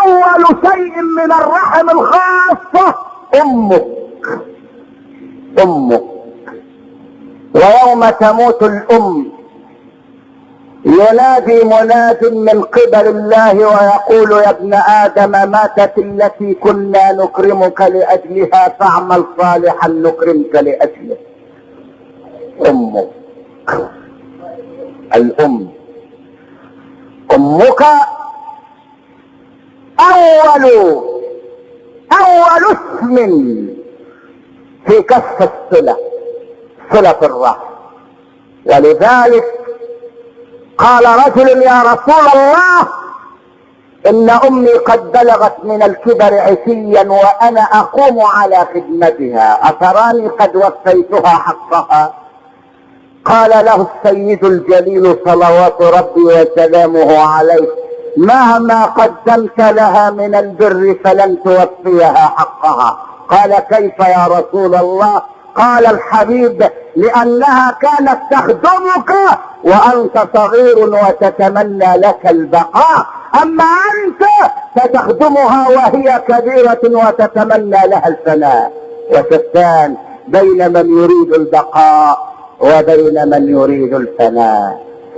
اول شيء من الرحم الخاصة امك، امك. ويوم تموت الام ينادي مناد من قبل الله ويقول: يا ابن آدم، ماتت التي كنا نكرمك لأجلها، فاعمل صالحا نكرمك لأجله. أمك، الأم، أمك أول اسم في كف الصلة، صلة الرحم. ولذلك قال رجل: يا رسول الله، إن أمي قد بلغت من الكبر عتيا وأنا أقوم على خدمتها، أتراني قد وفيتها حقها؟ قال له السيد الجليل صلوات ربي وسلامه عليه: مهما قدمت لها من البر فلن توفيها حقها. قال: كيف يا رسول الله؟ قال الحبيب: لأنها كانت تخدمك وأنت صغير وتتمنى لك البقاء، أما أنت فتخدمها وهي كبيرة وتتمنى لها الفناء. وشتان بين من يريد البقاء وبين من يريد الفناء.